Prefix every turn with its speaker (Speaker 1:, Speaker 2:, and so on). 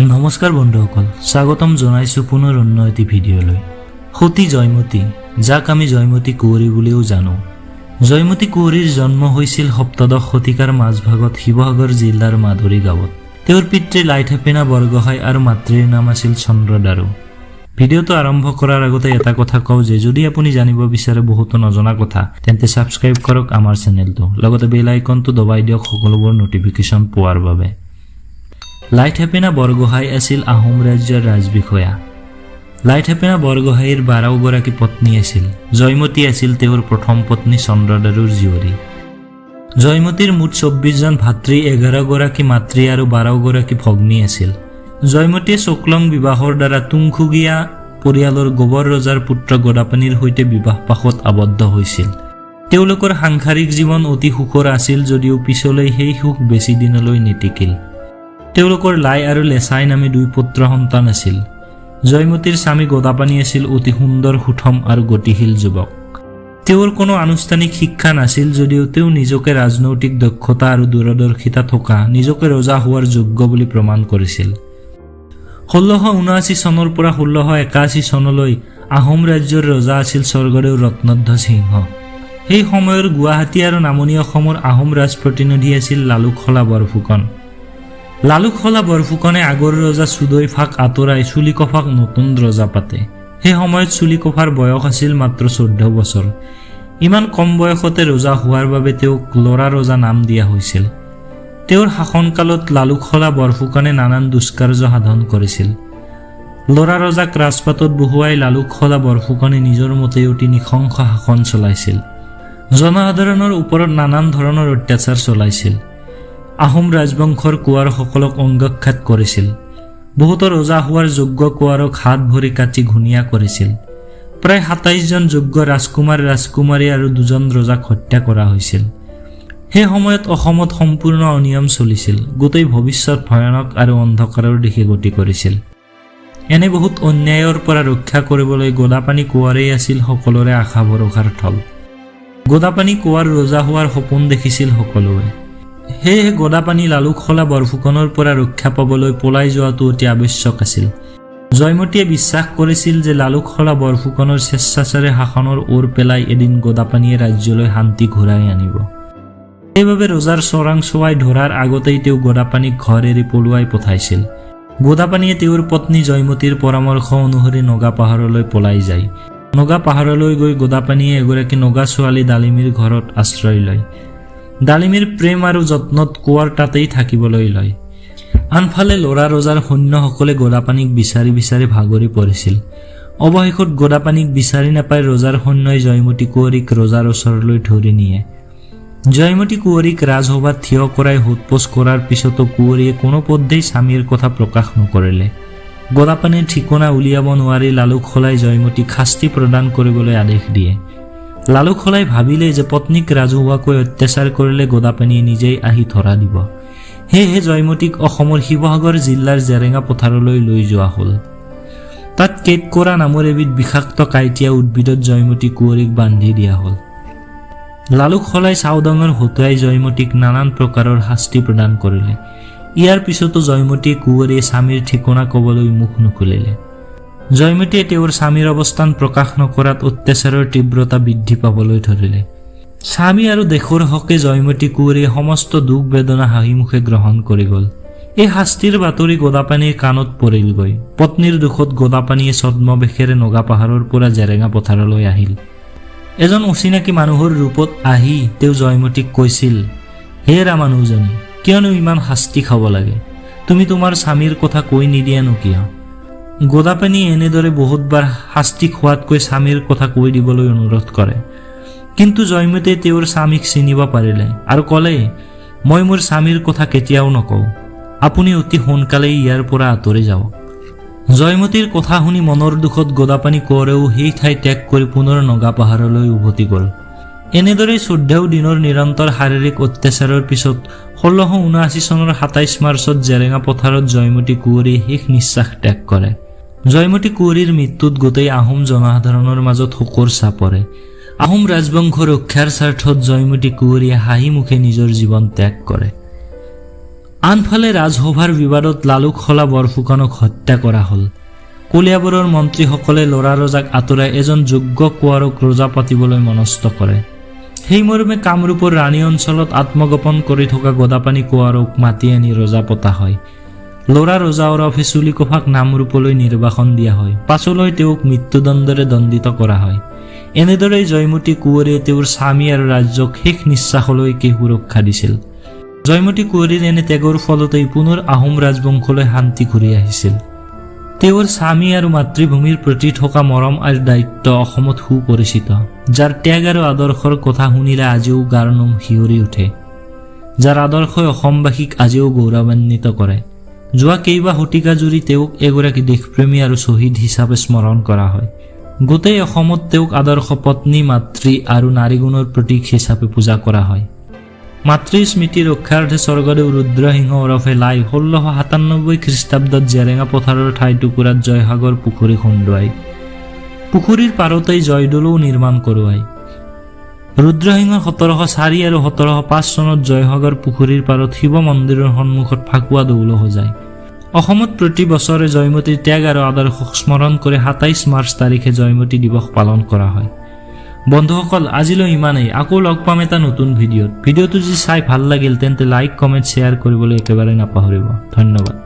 Speaker 1: নমস্কাৰ বন্ধুসকল, স্বাগতম জনাইছোঁ পুনৰ অন্য এটি ভিডিঅ'লৈ। সতী জয়মতী, যাক আমি জয়মতী কুঁৱৰী বুলিও জানো। জয়মতী কুঁৱৰীৰ জন্ম হৈছিল সপ্তদশ শতিকাৰ মাজভাগত শিৱসাগৰ জিলাৰ মাদুৰি গাঁৱত। তেওঁৰ পিতৃ লাইথেপেনা বৰগোহাঁই আৰু মাতৃৰ নাম আছিল চন্দ্ৰদাৰু। ভিডিঅ'টো আৰম্ভ কৰাৰ আগতে এটা কথা কওঁ যে যদি আপুনি জানিব বিচাৰে বহুতো নজনা কথা, তেন্তে ছাবস্ক্ৰাইব কৰক আমাৰ চেনেলটো, লগতে বেল আইকনটো দবাই দিয়ক সকলোবোৰ নটিফিকেশ্যন পোৱাৰ বাবে। লাইথেপেনা বৰগোহাঁই আছিল আহোম ৰাজ্যৰ ৰাজবিষয়া। লাইথেপেনা বৰগোহাঁইৰ 12গৰাকী পত্নী আছিল। জয়মতী আছিল তেওঁৰ প্ৰথম পত্নী চন্দ্ৰদাৰুৰ জীয়ৰী। জয়মতীৰ মুঠ 24জন ভাতৃ, 11গৰাকী মাতৃ আৰু 12গৰাকী ভগ্নী আছিল। জয়মতীয়ে চকলং বিবাহৰ দ্বাৰা তুংখুগীয়া পৰিয়ালৰ গোবৰ ৰজাৰ পুত্ৰ গদাপাণিৰ সৈতে বিবাহ পাশত আবদ্ধ হৈছিল। তেওঁলোকৰ সাংসাৰিক জীৱন অতি সুখৰ আছিল যদিও পিছলৈ সেই সুখ বেছি দিনলৈ নিটিকিল। তেওঁলোকৰ লাই আৰু লেচাই নামে দুই পুত্ৰ সন্তান আছিল। জয়মতীৰ স্বামী গদাপাণি আছিল অতি সুন্দৰ, সুঠম আৰু গতিশীল যুৱক। তেওঁৰ কোনো আনুষ্ঠানিক শিক্ষা নাছিল যদিও তেওঁ নিজকে ৰাজনৈতিক দক্ষতা আৰু দূৰদৰ্শিতা থকা, নিজকে ৰজা হোৱাৰ যোগ্য বুলি প্ৰমাণ কৰিছিল। 1679 চনৰ পৰা 1681 চনলৈ আহোম ৰাজ্যৰ ৰজা আছিল স্বৰ্গদেউ ৰত্নধ্বজ সিংহ। সেই সময়ৰ গুৱাহাটী আৰু নামনি অসমৰ আহোম ৰাজপ্ৰতিনিধি আছিল লালুকসোলা বৰফুকন। লালুকসোলা বৰফুকনে আগৰ ৰজা চুদৈফাক আঁতৰাই চুলিকফাক নতুন ৰজা পাতে। সেই সময়ত চুলিকফাৰ বয়স আছিল মাত্ৰ 14 বছৰ। ইমান কম বয়সতে ৰজা হোৱাৰ বাবে তেওঁক ল'ৰা ৰজা নাম দিয়া হৈছিল। তেওঁৰ শাসনকালত লালুকসোলা বৰফুকনে নানান দুষ্কাৰ্য সাধন কৰিছিল। ল'ৰা ৰজাক ৰাজপাটত বহুৱাই লালুকসোলা বৰফুকনে নিজৰ মতে অতি নৃশংস শাসন চলাইছিল। জনসাধাৰণৰ ওপৰত নানান ধৰণৰ অত্যাচাৰ চলাইছিল। আহোম ৰাজবংশৰ কোঁৱৰসকলক অংগক্ষেপ কৰিছিল। বহুতো ৰজা হোৱাৰ যোগ্য কোঁৱৰক হাত ভৰি কাটি ঘূণীয়া কৰিছিল। প্ৰায় 27জন যোগ্য ৰাজকুমাৰ, ৰাজকুমাৰী আৰু দুজন ৰজাক হত্যা কৰা হৈছিল। সেই সময়ত অসমত সম্পূৰ্ণ অনিয়ম চলিছিল। গোটেই ভৱিষ্যত ভয়ানক আৰু অন্ধকাৰৰ দিশে গতি কৰিছিল। এনে বহুত অন্যায়ৰ পৰা ৰক্ষা কৰিবলৈ গদাপাণি কোঁৱৰেই আছিল সকলোৰে আশা ভৰসাৰ থল। গদাপাণি কোঁৱৰ ৰজা হোৱাৰ সপোন দেখিছিল সকলোৱে। সেয়েহে গদাপাণি লালুকসোলা বৰফুকনৰ পৰা ৰক্ষা পাবলৈ পলাই যোৱাটো অতি আৱশ্যক আছিল। জয়মতীয়ে বিশ্বাস কৰিছিল যে লালুকসোলা বৰফুকনৰ স্বেচ্ছাচাৰী শাসনৰ ওৰ পেলাই এদিন গদাপাণিয়ে ৰাজ্যলৈ শান্তি ঘূৰাই আনিব। সেইবাবে ৰজাৰ চোৰাংচোৱাই ধৰাৰ আগতেই তেওঁ গদাপাণিক ঘৰ এৰি পলুৱাই পঠাইছিল। গদাপাণিয়ে তেওঁৰ পত্নী জয়মতীৰ পৰামৰ্শ অনুসৰি নগা পাহাৰলৈ পলাই যায়। নগা পাহাৰলৈ গৈ গদাপাণিয়ে এগৰাকী নগা ছোৱালী ডালিমীৰ ঘৰত আশ্ৰয় লয়। ডালিমীৰ প্ৰেম আৰু যত্নত কোঁৱৰ তাতেই থাকিবলৈ লয়। আনফালে ল'ৰা ৰজাৰ সৈন্যসকলে গদাপাণিক বিচাৰি বিচাৰি ভাগৰি পৰিছিল। অৱশেষত গদাপাণিক বিচাৰি নাপাই ৰজাৰ সৈন্যই জয়মতী কুঁৱৰীক ৰজাৰ ওচৰলৈ ধৰি নিয়ে। জয়মতী কুঁৱৰীক ৰাজসভাত থিয় কৰাই সোধ-পোছ কৰাৰ পিছতো কুঁৱৰীয়ে কোনোপধ্যেই স্বামীৰ কথা প্ৰকাশ নকৰিলে। গদাপাণিৰ ঠিকনা উলিয়াব নোৱাৰি লালুকসোলাই জয়মতীক শাস্তি প্ৰদান কৰিবলৈ আদেশ দিয়ে। লালুকসোলাই ভাবিলে যে পত্নীক ৰাজহুৱাকৈ অত্যাচাৰ কৰিলে গদাপাণিয়ে নিজেই আহি ধৰা দিব। সেয়েহে জয়মতীক অসমৰ শিৱসাগৰ জিলাৰ জেৰেঙা পথাৰলৈ লৈ যোৱা হ'ল। তাত কেটকোৰা নামৰ এবিধ বিষাক্ত কাঁইটীয়া উদ্ভিদত জয়মতী কুঁৱৰীক বান্ধি দিয়া হ'ল। লালুকসোলাই চাওদাঙৰ হতুৱাই জয়মতীক নানান প্ৰকাৰৰ শাস্তি প্ৰদান কৰিলে। ইয়াৰ পিছতো জয়মতী কুঁৱৰীয়ে স্বামীৰ ঠিকনা ক'বলৈ মুখ নুখুলিলে। জয়মতীয়ে তেওঁৰ স্বামীৰ অৱস্থান প্ৰকাশ নকৰাত অত্যাচাৰৰ তীব্ৰতা বৃদ্ধি পাবলৈ ধৰিলে। স্বামী আৰু দেশৰ হকে জয়মতী কুঁৱৰীয়ে সমস্ত দুখ বেদনা হাঁহিমুখে গ্ৰহণ কৰি গ'ল। এই শাস্তিৰ বাতৰি গদাপাণিৰ কাণত পৰিলগৈ। পত্নীৰ দুখত গদাপাণিয়ে ছদ্মবেশেৰে নগা পাহাৰৰ পৰা জেৰেঙা পথাৰলৈ আহিল। এজন অচিনাকি মানুহৰ ৰূপত আহি তেওঁ জয়মতীক কৈছিল, "হেৰা মানুহজনী, কিয়নো ইমান শাস্তি খাব লাগে? তুমি তোমাৰ স্বামীৰ কথা কৈ নিদিয়ানো কিয়?" গদাপাণিয়ে এনেদৰে বহুতবাৰ শাস্তি খোৱাতকৈ স্বামীৰ কথা কৈ দিবলৈ অনুৰোধ কৰে। কিন্তু জয়মতীয়ে তেওঁৰ স্বামীক চিনিব পাৰিলে আৰু ক'লে, "মই মোৰ স্বামীৰ কথা কেতিয়াও নকওঁ। আপুনি অতি সোনকালেই ইয়াৰ পৰা আঁতৰি যাওক।" জয়মতীৰ কথা শুনি মনৰ দুখত গদাপাণি কোঁৱৰেও সেই ঠাই ত্যাগ কৰি পুনৰ নগা পাহাৰলৈ উভতি গ'ল। এনেদৰেই 14 দিনৰ নিৰন্তৰ শাৰীৰিক অত্যাচাৰৰ পিছত 1679 চনৰ 27 মাৰ্চত জেৰেঙা পথাৰত জয়মতী কুঁৱৰীয়ে শেষ নিশ্বাস ত্যাগ কৰে। জয়মতী কুঁৱৰীৰ মৃত্যুত গোটেই আহোম জনসাধাৰণৰ মাজত শোকৰ ছাঁ পৰে। আহোম ৰাজবংশ ৰক্ষাৰ স্বাৰ্থত জয়মতী কুঁৱৰীয়ে হাঁহি মুখে নিজৰ জীৱন ত্যাগ কৰে। আনফালে ৰাজসভাৰ বিবাদত লালুকসোলা বৰফুকনক হত্যা কৰা হ'ল। কলিয়াবৰৰ মন্ত্ৰীসকলে ল'ৰা ৰজাক আঁতৰাই এজন যোগ্য কোঁৱৰক ৰজা পাতিবলৈ মনস্থ কৰে। সেই মৰ্মে কামৰূপৰ ৰাণী অঞ্চলত আত্মগোপন কৰি থকা গদাপাণি কোঁৱৰক মাতি আনি ৰজা পতা হয়। ল'ৰা ৰজা ওৰফে চুলিকফাক নামৰূপলৈ নিৰ্বাসন দিয়া হয়। পাছলৈ তেওঁক মৃত্যুদণ্ডেৰে দণ্ডিত কৰা হয়। এনেদৰেই জয়মতী কুঁৱৰীয়ে তেওঁৰ স্বামী আৰু ৰাজ্যক শেষ নিশ্বাসলৈকে সুৰক্ষা দিছিল। জয়মতী কুঁৱৰীৰ এনে ত্যাগৰ ফলতেই পুনৰ আহোম ৰাজবংশলৈ শান্তি ঘূৰি আহিছিল। তেওঁৰ স্বামী আৰু মাতৃভূমিৰ প্ৰতি থকা মৰম আৰু দায়িত্ব অসমত সুপৰিচিত, যাৰ ত্যাগ আৰু আদৰ্শৰ কথা শুনিলে আজিও গাৰ নোম শিয়ৰি উঠে, যাৰ আদৰ্শই অসমবাসীক আজিও গৌৰৱান্বিত কৰে। যোৱা কেইবা শতিকা জুৰি তেওঁক এগৰাকী দেশপ্ৰেমী আৰু শ্বহীদ হিচাপে স্মৰণ কৰা হয়। গোটেই অসমত তেওঁক আদৰ্শ পত্নী, মাতৃ আৰু নাৰীগুণৰ প্ৰতীক হিচাপে পূজা কৰা হয়। মাতৃৰ স্মৃতি ৰক্ষাৰ্থে স্বৰ্গদেউ ৰুদ্ৰসিংহ ওৰফে লাই 1697 খ্ৰীষ্টাব্দত জেৰেঙা পথাৰৰ ঠাই টুকুৰাত জয়সাগৰ পুখুৰী খন্দুৱায়। পুখুৰীৰ পাৰতেই জয়দৌলও নিৰ্মাণ কৰোৱায়। ৰুদ্ৰসিংহই 1704 আৰু 1705 চনত জয়সাগৰ পুখুৰীৰ পাৰত শিৱ মন্দিৰৰ সন্মুখত ফাকুৱা দৌলো সজায়। অসমত প্ৰতি বছৰে জয়মতীৰ ত্যাগ আৰু আদৰ্শক স্মৰণ কৰি 27 মাৰ্চ তাৰিখে জয়মতী দিৱস পালন কৰা হয়। বন্ধুসকল, আজিলৈ ইমানেই। আকৌ লগ পাম এটা নতুন ভিডিঅ'ত। ভিডিঅ'টো যদি চাই ভাল লাগিল, তেন্তে লাইক, কমেণ্ট, শ্বেয়াৰ কৰিবলৈ একেবাৰে নাপাহৰিব। ধন্যবাদ।